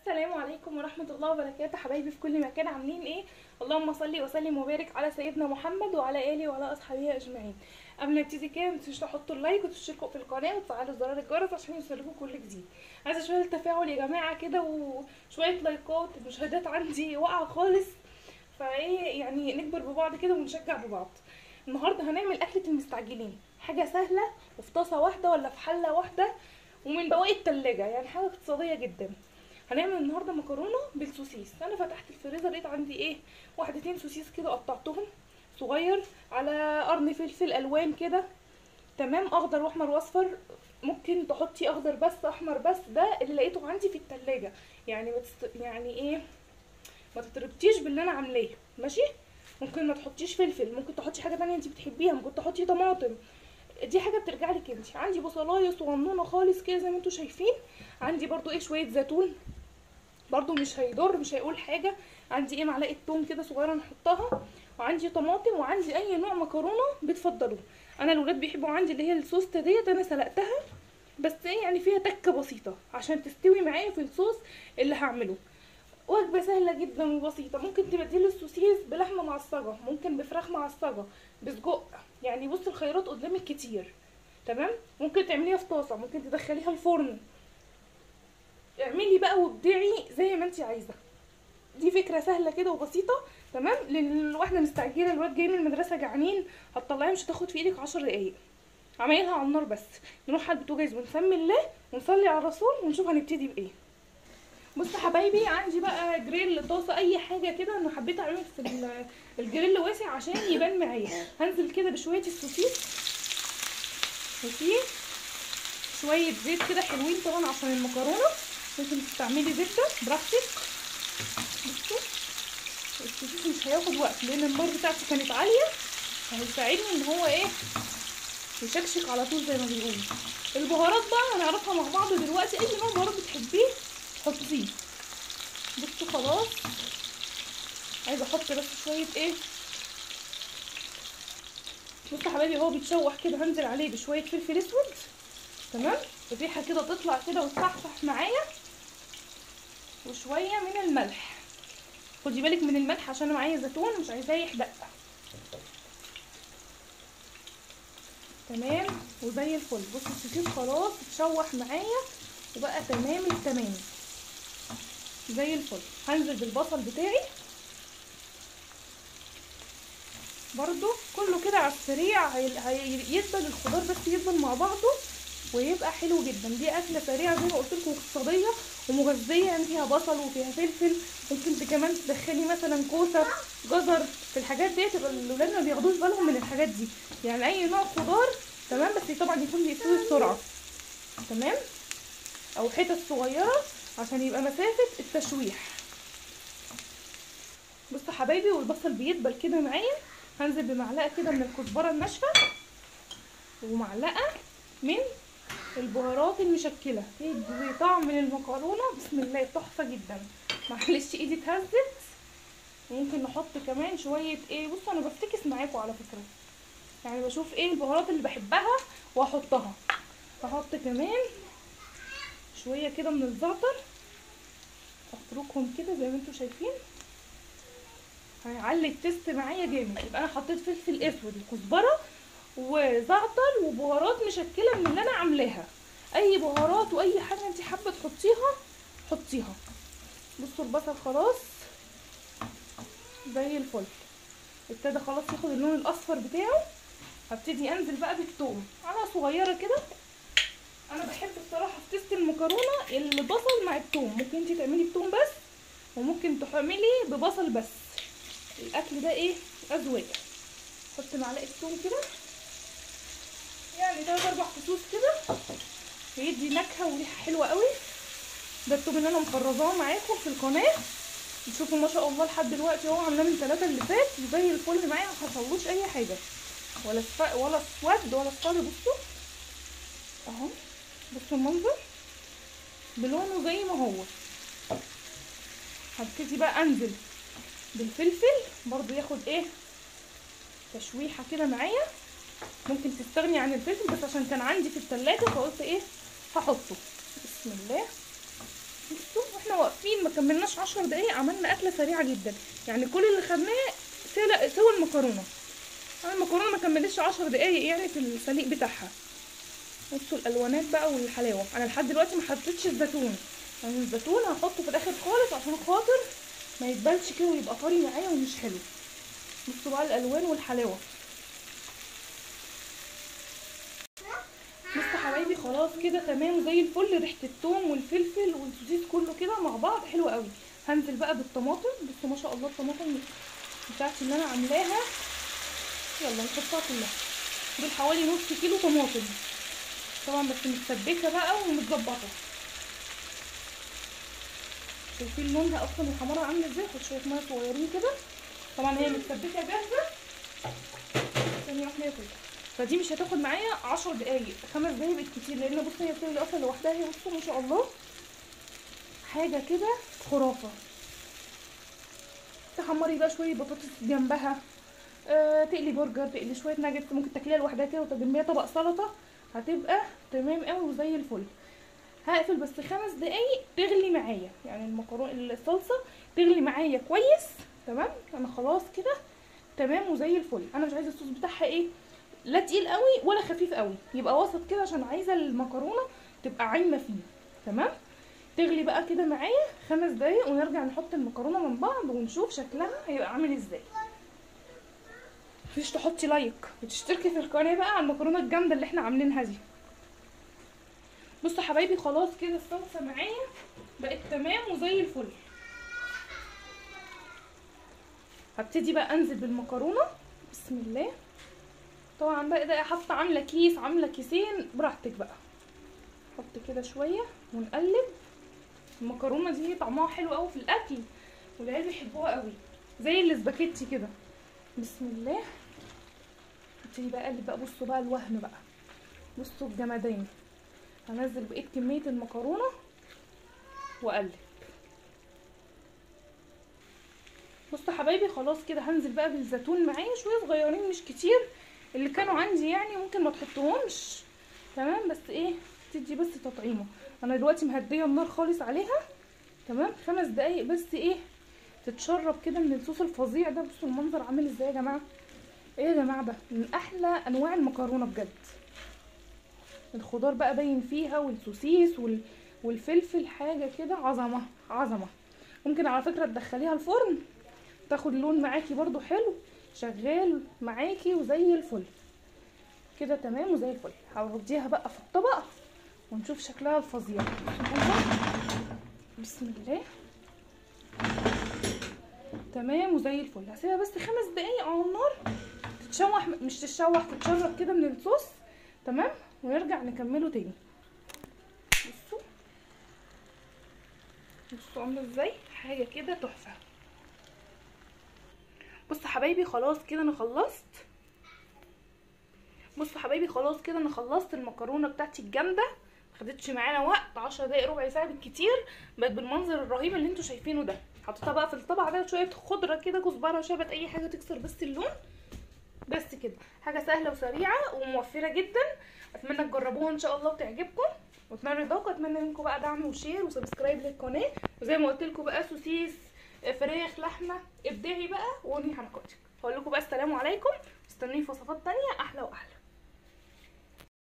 السلام عليكم ورحمة الله وبركاته حبايبي في كل مكان، عاملين ايه؟ اللهم صل وسلم وبارك على سيدنا محمد وعلى اله وعلى اصحابه اجمعين. قبل ما نبتدي كده متنسوش تحطوا ال like وتشتركوا في القناة وتفعلوا زرار الجرس عشان يوصلكم كل جديد. عايزة شوية تفاعل يا جماعة كده وشوية لايكات، المشاهدات عندي واقعة خالص، فايه يعني نكبر ببعض كده ونشجع ببعض. النهارده هنعمل اكلة المستعجلين، حاجة سهلة وفي طاسة واحدة ولا في حلة واحدة ومن بواقي التلاجة، يعني حاجة اقتصادية جدا. هنعمل النهارده مكرونه بالسوسيس. انا فتحت الفريزر لقيت عندي ايه، واحدتين سوسيس كده قطعتهم صغير على قرن فلفل الوان كده، تمام، اخضر واحمر واصفر. ممكن تحطي اخضر بس احمر بس، ده اللي لقيته عندي في التلاجة، يعني يعني ايه، ما تتربطيش باللي انا عاملاه، ماشي. ممكن ما تحطيش فلفل، ممكن تحطي حاجة تانية انت بتحبيها، ممكن تحطي طماطم، دي حاجة بترجع لك انت. عندي بصلايه صغنونه خالص كده زي ما انتم شايفين، عندي برضو ايه شوية زيتون برضو مش هيضر مش هيقول حاجة، عندي ايه معلقه توم كده صغيرة نحطها، وعندي طماطم، وعندي اي نوع مكرونه بتفضلوه. انا الولاد بيحبوا عندي اللي هي الصوص ديت، انا سلقتها بس ايه يعني فيها تكه بسيطة عشان تستوي معايا في الصوص اللي هعمله. وجبة سهلة جدا وبسيطة، ممكن تبدلي السوسيس بلحمه معصجه، ممكن بفراخ معصجه، بسجق، يعني بصي الخيارات قدامك كتير، تمام. ممكن تعمليها في طاسه، ممكن تدخليها الفرن، اعملي بقى وابدعي زي ما انت عايزه. دي فكرة سهلة كده وبسيطة، تمام. لان واحنا مستعجلة، الواد جاي من المدرسة جعانين، هتطلعيها مش هتاخد في ايدك 10 دقايق، عمايلها على النار بس. نروح على البوتاجاز ونسمي الله ونصلي على الرسول ونشوف هنبتدي بايه. بصوا حبايبي، عندي بقى جريل، طاسه، اي حاجة كده. انا حبيت اعمل في الجريل واسع عشان يبان معايا. هنزل كده بشوية السوسيس وفيه شوية زيت كده حلوين طبعا عشان المكرونه، ممكن تستعملي زبدة براحتك. بصوا السوسيس مش هياخد وقت لان النار بتاعتي كانت عالية، هيساعدني ان هو ايه يشكشك على طول زي ما بيقولوا. البهارات بقى هنعرفها مع بعض دلوقتي، اي نوع بهارات بتحبيه حطيه. بصوا خلاص، عايزه احط بس شوية ايه. بصوا حبايبي هو بيتشوح كده، هنزل عليه بشوية فلفل اسود، تمام، الريحة كده تطلع كده وتصحصح معايا، وشوية من الملح. خدي بالك من الملح عشان انا معايا زيتون مش عايزاه يحدق، تمام وزي الفل. بصوا السوسيس خلاص اتشوح معايا وبقى تمام التمام زي الفل. هنزل بالبصل بتاعي برضو كله كده على السريع، هيدبل الخضار بس يدبل مع بعضه ويبقى حلو جدا. دي اكله سريعة زي ما قلت لكم، اقتصادية ومغذيه، يعني فيها بصل وفيها فلفل، ممكن كمان تدخلي مثلا كوسة، جزر، في الحاجات دي. تبقى الاولاد ما بياخدوش بالهم من الحاجات دي، يعني اي نوع خضار، تمام، بس طبعا يكون بيستوي بسرعة، تمام، او حتت صغيرة عشان يبقى مسافة التشويح. بصوا حبايبي، والبصل بيدبل كده معايا، هنزل بمعلقه كده من الكزبره الناشفه ومعلقة من البهارات المشكلة، تدي طعم للمكرونه بسم الله تحفة جدا. معلش ايدي اتهزت. ممكن نحط كمان شوية ايه، بصوا انا بفتكس معاكم على فكرة، يعني بشوف ايه البهارات اللي بحبها واحطها. هحط كمان شوية كده من الزعتر، افركهم كده زي ما انتم شايفين، هيعلي ال taste معايا جامد. يبقى انا حطيت فلفل اسود وكزبره وزعتر وبهارات مشكلة من اللي انا عاملاها، اي بهارات واي حاجة انت حابة تحطيها حطيها. بصوا البصل خلاص زي الفل، ابتدى خلاص ياخد اللون الاصفر بتاعه. هبتدي انزل بقى بالثوم على صغيرة كده. انا بحب الصراحة في taste المكرونه البصل مع الثوم، ممكن انت تعملي بثوم بس وممكن تعملي ببصل بس، الاكل ده ايه اذواق. حط معلقه ثوم كده، يعني 3 4 فصوص كده، بيدي نكهة وريحه حلوة قوي. ده الثوم اللي انا مخرزاه معاكم في القناة، تشوفوا ما شاء الله لحد دلوقتي اهو عاملاه من 3 اللي فات زي الفل معايا، ما حصلوش اي حاجة ولا ولا اسود ولا اصفر. بصوا اهو، بصوا المنظر بلونه زي ما هو. هبتدي بقى انزل بالفلفل برضو ياخد ايه تشويحه كده معايا. ممكن تستغني عن الفلفل بس عشان كان عندي في التلاجة فقلت ايه هحطه. بسم الله. بصوا واحنا واقفين كملناش 10 دقايق، عملنا اكله سريعة جدا. يعني كل اللي خدناه سوى المكرونه. المكرونه ما كملتش 10 دقايق يعني في السليق بتاعها. بصوا الالوانات بقى والحلاوه. انا لحد دلوقتي ما حطيتش الزيتون، يعني الزيتون هحطه في الاخر خالص عشان خاطر ما يتبلش كده ويبقى طري معايا ومش حلو. بصوا بقى الالوان والحلاوه. بصوا حبايبي خلاص كده تمام زي الفل، ريحه الثوم والفلفل والسوسيس كله كده مع بعض حلو قوي. هنزل بقى بالطماطم. بصوا ما شاء الله الطماطم بتاعتي اللي انا عاملاها، يلا نحطها كلها. دول حوالي نص كيلو طماطم طبعا، بس متسبكه بقى ومتظبطه. شايفين لونها اصلا وحمارها عامله ازاي. احط شوية مية صغيرين كده، طبعا هي متسبكه جاهزة. ثانية واحدة يا كده، فدي مش هتاخد معايا 10 دقايق، 5 دقايق بالكتير، لان بصوا هي بتغلي اصلا لوحدها. هي بصوا ما شاء الله حاجة كده خرافه. تحمري بقى شوية بطاطس جنبها، تقلي برجر، تقلي شوية ناجتس، ممكن تاكليها لوحدها كده وتجنبيها طبق سلطة، هتبقى تمام قوي وزي الفل. هقفل بس 5 دقايق تغلي معايا، يعني المكرونه الصلصه تغلي معايا كويس. تمام انا خلاص كده تمام وزي الفل. انا مش عايزه الصوص بتاعها ايه، لا تقيل قوي ولا خفيف قوي، يبقى وسط كده عشان عايزه المكرونه تبقى عايمه فيه. تمام تغلي بقى كده معايا 5 دقايق ونرجع نحط المكرونه من بعض ونشوف شكلها هيبقى عامل ازاي. مفيش تحطي like وتشتركي في القناة بقى على المكرونه الجامدة اللي احنا عاملينها دي. بصوا حبايبي خلاص كده الصلصه معايا بقت تمام وزي الفل. هبتدي بقى انزل بالمكرونه. بسم الله. طبعا بقى ده حاطه عامله كيس، عامله كيسين، براحتك بقى. حط كده شوية ونقلب. المكرونه دي طعمها حلو قوي في الاكل والعيال بيحبوها قوي، زي الاسباجيتي كده. بسم الله. هبتدي بقى اقلب بقى. بصوا بقى الوهم بقى، بصوا الجمدان. هنزل بقية كمية المكرونه واقلب. بصوا حبايبي خلاص كده هنزل بقى بالزيتون معايا شوية صغيرين مش كتير، اللي كانوا عندي يعني ممكن ما تحطهمش. تمام بس ايه تدي بس تطعيمه. انا دلوقتي مهديه النار خالص عليها. تمام 5 دقايق بس ايه تتشرب كده من الصوص الفظيع ده. بصوا المنظر عامل ازاي يا جماعة. ايه يا جماعة ده من احلى انواع المكرونه بجد. الخضار بقى باين فيها والسوسيس والفلفل، حاجة كده عظمه عظمه. ممكن على فكرة تدخليها الفرن تاخد لون معاكي برضو حلو، شغال معاكي وزي الفل كده. تمام وزي الفل. هوديها بقى في الطبق ونشوف شكلها الفظيع. بسم الله. تمام وزي الفل. هسيبها بس 5 دقايق على النار تتشوح، مش تتشوح، تتشرب كده من الصوص. تمام ونرجع نكمله تاني. بصوا بصوا عامله ازاي، حاجة كده تحفة. بصوا حبايبي خلاص كده انا خلصت. بصوا حبايبي خلاص كده انا خلصت المكرونه بتاعتي الجامدة. ما خدتش معانا وقت، 10 دقايق ربع ساعة بالكتير، بقت بالمنظر الرهيب اللي انتوا شايفينه ده. حطيتها بقى في الطبق ده شوية خضرة كده، كزبره، شبت، اي حاجة تكسر بس اللون، بس كده. حاجة سهلة وسريعة وموفره جدا. اتمنى تجربوها ان شاء الله وتعجبكم، واتمنى رضاكم. اتمنى منكم بقى دعم و share و subscribe للقناة، وزي ما قلت لكم بقى سوسيس، فراخ، لحمه، ابدعي بقى وقولي حركاتك. هقول لكم بقى السلام عليكم، مستنيين في وصفات تانية احلى واحلى.